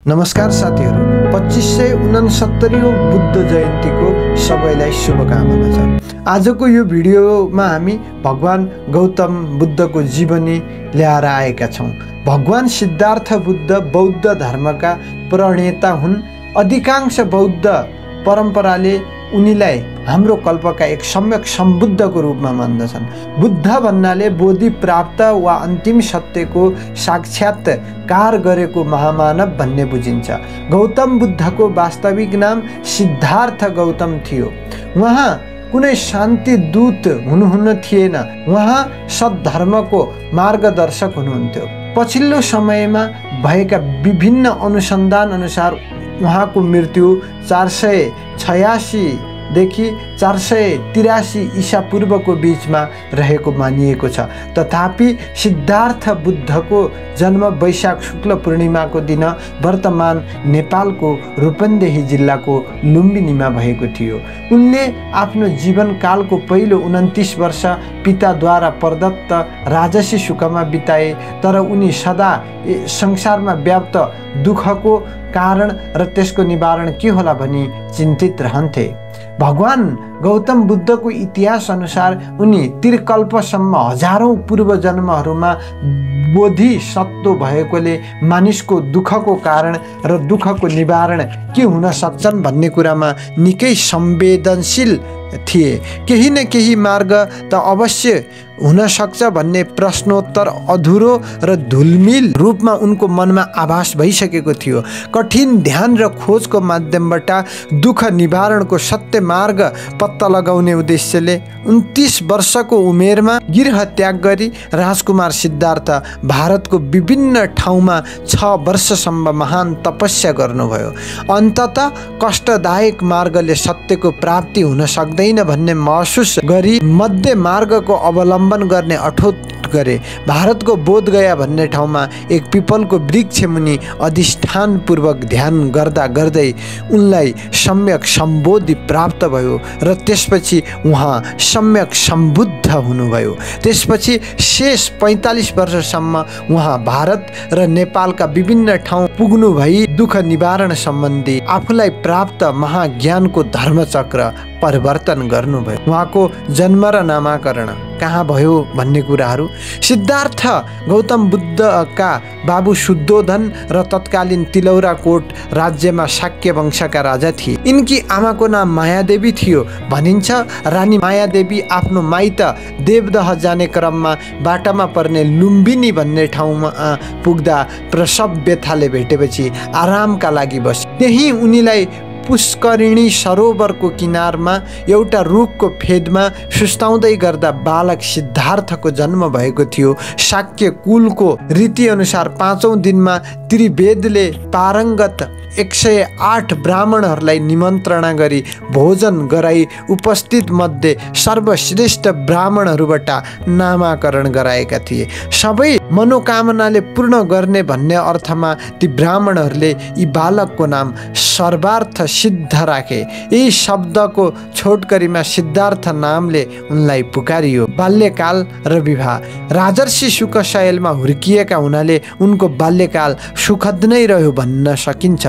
नमस्कार साथीहरू, 2569औं बुद्ध जयन्तीको सबैलाई शुभकामना छ। आजको यो भिडियोमा हामी भगवान गौतम बुद्धको जीवनी ल्याएर आएका छौँ। भगवान सिद्धार्थ बुद्ध बौद्ध धर्मका प्रणेता हुन्। अधिकांश बौद्ध परम्पराले उनीलाई हाम्रो कल्पका एक सम्यक सम्बुद्धको रूपमा मान्दछन्। बुद्ध भन्नाले बोधि प्राप्त वा अन्तिम सत्यको साक्षात्कार गरेको महामानव भन्ने बुझिन्छ। गौतम बुद्धको वास्तविक नाम सिद्धार्थ गौतम थियो। उहाँ कुनै शान्ति दूत हुनुहुन्न थिएन, उहाँ सद्धर्मको मार्गदर्शक हुनुहुन्थ्यो। पछिल्लो समयमा भएका विभिन्न अनुसन्धान अनुसार उहाँको मृत्यु 486 देखि 483 ईसा पूर्वको बीचमा रहेको मानिएको छ। तथापि सिद्धार्थ बुद्धको जन्म वैशाख शुक्ल पूर्णिमाको दिन वर्तमान नेपालको रूपन्देही जिल्लाको लुम्बिनीमा भएको थियो। उनले आफ्नो जीवनकालको पहिलो 29 वर्ष पिताद्वारा प्रदत्त राजसी सुखमा बिताए, तर उनी सदा संसारमा व्याप्त दुःखको कारण र त्यसको निवारण के होला भनी चिन्तित रहन्थे। भगवान गौतम बुद्धको इतिहास अनुसार उनी त्रिकल्पसम्म हजारौं पूर्व जन्महरूमा बोधिसत्व भएकोले मानिसको दुःखको कारण र दुःखको निवारण के हुन सक्छन् भन्ने कुरामा निकै संवेदनशील थिए। केही न केही मार्ग त अवश्य हुन सक्छ भन्ने प्रश्नोत्तर अधुरो र धुलमिल रूपमा उनको मनमा आभास भइसकेको थियो। कठिन ध्यान र खोजको माध्यमबाट दुःख निवारणको सत्य मार्ग पत्ता लगाउने उद्देश्यले 29 वर्षको उमेरमा गृह त्याग गरी राजकुमार सिद्धार्थ भारतको विभिन्न ठाउँमा 6 वर्षसम्म महान तपस्या गर्नुभयो। अन्ततः कष्टदायक मार्गले सत्यको प्राप्ति हुन सक्दैन भन्ने महसुस गरी मध्य मार्गको अवलम्बन गर्ने अठोट गरे। भारतको बोधगया भन्ने ठाउँमा एक पिपलको वृक्ष मुनि अधिष्ठान पूर्वक ध्यान गर्दा गर्दै उनलाई सम्यक सम्बोधि प्राप्त भयो र त्यसपछि उहाँ सम्यक सम्बुद्ध हुनुभयो। त्यसपछि शेष 45 वर्षसम्म उहाँ भारत र नेपालका विभिन्न ठाउँ पुग्नु भई दुःख निवारण सम्बन्धी आफूलाई प्राप्त महाज्ञानको धर्मचक्र परिवर्तन गर्नुभयो। उहाँको जन्म र नामाकरण कहाँ भयो भन्ने कुराहरू। सिद्धार्थ गौतम बुद्धका बाबु शुद्धोधन र तत्कालीन तिलौराकोट राज्यमा शाक्य वंशका राजा थिए। यिनकी आमाको नाम मायादेवी थियो। भनिन्छ रानी मायादेवी आफ्नो माइत देवदह जाने क्रममा बाटामा पर्ने लुम्बिनी भन्ने ठाउँमा पुग्दा प्रसव व्यथाले भेटेपछि आरामका लागि बसे। त्यही उनीलाई पुष्करिणी सरोवरको किनारमा एउटा रुखको फेदमा सुस्ताउँदै गर्दा बालक सिद्धार्थको जन्म भएको थियो। शाक्य कुलको रीतिअनुसार 5औं दिनमा त्रिवेदले पारङ्गत 108 ब्राह्मणहरूलाई निमन्त्रणा गरी भोजन गराई उपस्थित मध्ये सर्वश्रेष्ठ ब्राह्मणहरूबाट नामाकरण गराएका थिए। सबै मनोकामनाले पूर्ण गर्ने भन्ने अर्थमा ती ब्राह्मणहरूले यी बालकको नाम सर्वार्थ सिद्ध राखे। यही शब्दको छोटकरीमा सिद्धार्थ नामले उनलाई पुकारियो। बाल्यकाल र विवाह। राजर्षि शुकशैलमा हुर्किएका हुनाले उनको बाल्यकाल सुखद नै रह्यो भन्न सकिन्छ।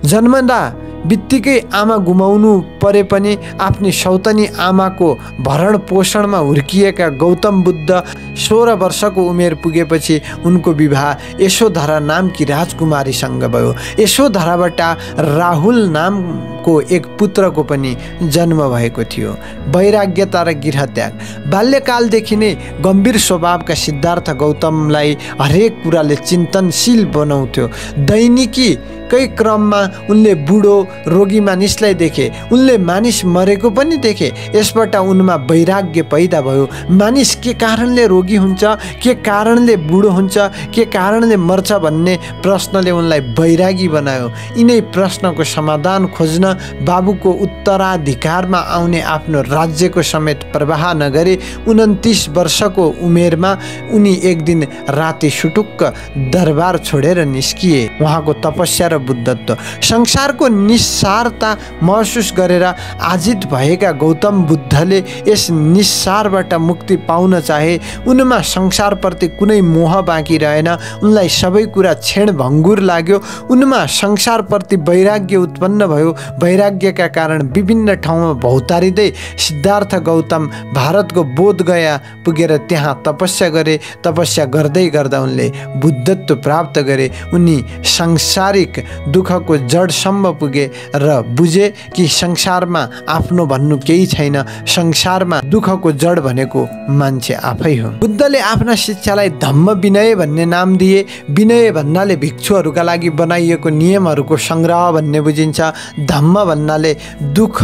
जन्मदा बित्तिकै आमा गुमाउनु परे पनि आफ्नी सौतनी आमाको भरण पोषणमा हुर्किएका गौतम बुद्ध 16 वर्षको उमेर पुगेपछि उनको विवाह यशोधरा नामकी राजकुमारीसँग भयो। यशोधराबाट राहुल नामको एक पुत्रको पनि जन्म भएको थियो। वैराग्यता र गृहत्याग। बाल्यकालदेखि नै गम्भीर स्वभावका सिद्धार्थ गौतमलाई हरेक कुराले चिन्तनशील बनाउँथ्यो। दैनिकी कै क्रममा उनले बुढो रोगी मानिसलाई देखे, उनले मानिस मरेको पनि देखे। यसबाट उनमा वैराग्य पैदा भयो। मानिस के कारणले रोगी हुन्छ, के कारणले बुढो हुन्छ, के कारणले मर्छ भन्ने प्रश्नले उनलाई वैरागी बनायो। यिनै प्रश्नको समाधान खोज्न बाबुको उत्तराधिकारमा आउने आफ्नो राज्यको समेत प्रवाह नगरी 29 वर्षको उमेरमा उनी एक दिन राति सुटुक्क दरबार छोडेर निस्किए। उहाँको तपस्या र बुद्धत्व। संसारको निस्सारता महसुस गरेर आजित भएका गौतम बुद्धले यस निस्सारबाट मुक्ति पाउन चाहे। उनमा संसारप्रति कुनै मोह बाँकी रहेन। उनलाई सबै कुरा क्षणभङ्गुर लाग्यो। उनमा संसारप्रति वैराग्य उत्पन्न भयो। वैराग्यका कारण विभिन्न ठाउँमा भौतारिँदै सिद्धार्थ गौतम भारतको बोधगया पुगेर त्यहाँ तपस्या गरे। तपस्या गर्दै गर्दा उनले बुद्धत्व प्राप्त गरे। उनी सांसारिक दुःखको जडसम्म पुगे र बुझे कि संसारमा आफ्नो भन्नु केही छैन। संसारमा दुःखको जड भनेको मान्छे आफै हो। बुद्धले आफ्ना शिक्षालाई धम्म विनय भन्ने नाम दिए। विनय भन्नाले भिक्षुहरूका लागि बनाइएको नियमहरूको सङ्ग्रह भन्ने बुझिन्छ। धम्म भन्नाले दुःख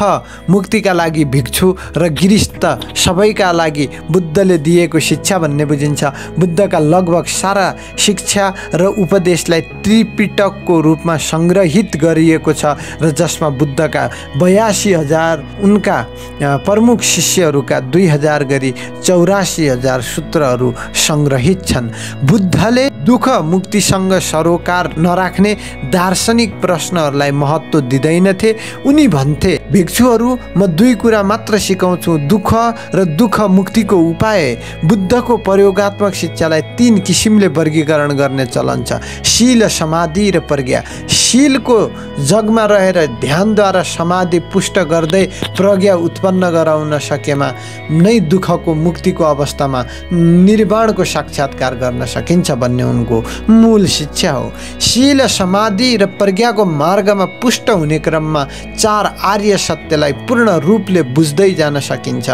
मुक्तिका लागि भिक्षु र गृहस्थ सबैका लागि बुद्धले दिएको शिक्षा भन्ने बुझिन्छ। बुद्धका लगभग सारा शिक्षा र उपदेशलाई त्रिपिटकको रूपमा सङ्ग्रहित गरिएको छ र जसमा बुद्धका 82,000 उनका प्रमुख शिष्यहरूका 2,000 गरी 84,000 सूत्रहरू सङ्ग्रहित छन्। बुद्धले दुःख मुक्तिसँग सरोकार नराख्ने दार्शनिक प्रश्नहरूलाई महत्त्व दिँदैनथे। उनी भन्थे, भिक्षुहरू म 2 कुरा मात्र सिकाउँछु, दुःख र दुःख मुक्तिको उपाय। बुद्धको प्रयोगात्मक शिक्षालाई 3 किसिमले वर्गीकरण गर्ने चलन छ, शील, समाधि र प्रज्ञा। शीलको जगमा रहेर ध्यानद्वारा समाधि पुष्ट गर्दै प्रज्ञा उत्पन्न गराउन सकेमा नै दुःखको मुक्तिको अवस्थामा निर्वाणको साक्षात्कार गर्न सकिन्छ भन्ने उनको मूल शिक्षा हो। शील, समाधि र प्रज्ञाको मार्गमा पुष्ट हुने क्रममा 4 आर्य सत्यलाई पूर्ण रूपले बुझ्दै जान सकिन्छ।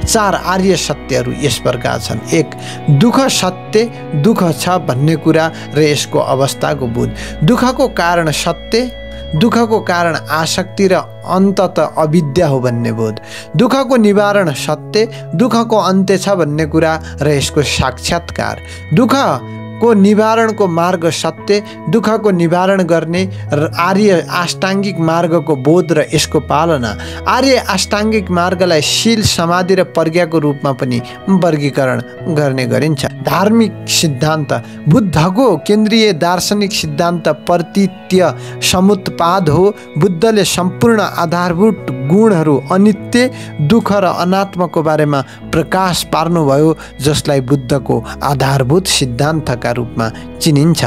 4 आर्य सत्यहरू यस प्रकार छन्। 1, दुःख सत्य, दुःख छ भन्ने कुरा र यसको अवस्थाको बुझ। दुःखको कारण सत्य, दुःखको कारण आसक्ति र अन्ततः अविद्या हो भन्ने बोध। दुःखको निवारण सत्य, दुःखको अन्त्य छ भन्ने कुरा र यसको साक्षात्कार। दुःखको निवारणको मार्ग सत्य, दुःखको निवारण गर्ने र आर्य अष्टाङ्गिक मार्गको बोध र यसको पालना। आर्य अष्टाङ्गिक मार्गलाई शील, समाधि र प्रज्ञाको रूपमा पनि वर्गीकरण गर्ने गरिन्छ। धार्मिक सिद्धान्त। बुद्धको केन्द्रीय दार्शनिक सिद्धान्त प्रतीत्य समुत्पाद हो। बुद्धले सम्पूर्ण आधारभूत गुणहरू, अनित्य, दुःख र अनात्मको बारेमा प्रकाश पार्नुभयो, जसलाई बुद्धको आधारभूत सिद्धान्तका रूपमा चिनिन्छ।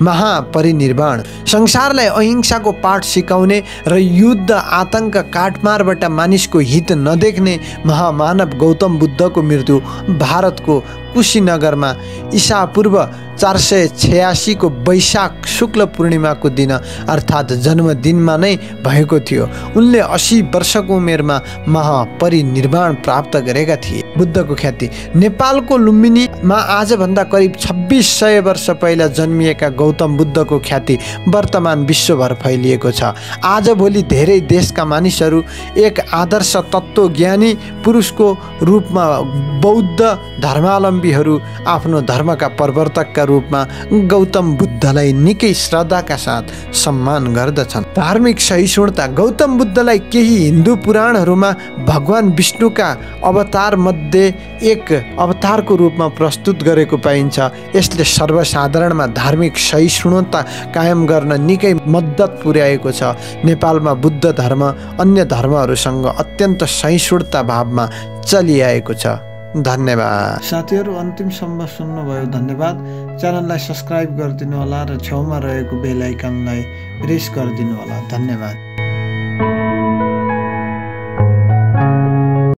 महापरिनिर्वाण। संसारलाई अहिंसाको पाठ सिकाउने र युद्ध, आतंक, काटमारबाट मानिसको हित नदेख्ने महामानव गौतम बुद्धको मृत्यु भारतको कुशीनगरमा ईसापूर्व 486 को वैशाख शुक्ल पूर्णिमाको दिन अर्थात् जन्मदिनमा नै भएको थियो। उनले 80 वर्षको उमेरमा महापरिनिर्वाण प्राप्त गरेका थिए। बुद्धको ख्याति। नेपालको लुम्बिनीमा आजभन्दा करिब 2600 वर्ष पहिला जन्मिएका गौतम बुद्धको ख्याति वर्तमान विश्वभर फैलिएको छ। आजभोलि धेरै देशका मानिसहरू एक आदर्श तत्त्वज्ञानी पुरुषको रूपमा बौद्ध धर्मावलम्बीहरू आफ्नो धर्मका प्रवर्तकका रूपमा गौतम बुद्धलाई निकै श्रद्धाका साथ सम्मान गर्दछन्। धार्मिक सहिष्णुता। गौतम बुद्धलाई केही हिन्दू पुराणहरूमा भगवान विष्णुका अवतार मध्ये एक अवतारको रूपमा प्रस्तुत गरेको पाइन्छ। यसले सर्वसाधारणमा धार्मिक सहिष्णुता कायम गर्न निकै मद्दत पुर्याएको छ। नेपालमा बुद्ध धर्म अन्य धर्महरूसँग अत्यन्त सहिष्णुता भावमा चलिआएको छ। धन्यवाद साथीहरू, अन्तिमसम्म सुन्नुभयो धन्यवाद। च्यानललाई सब्स्क्राइब गरिदिनु होला र छेउमा रहेको बेल आइकनलाई प्रेस गरिदिनु होला। धन्यवाद।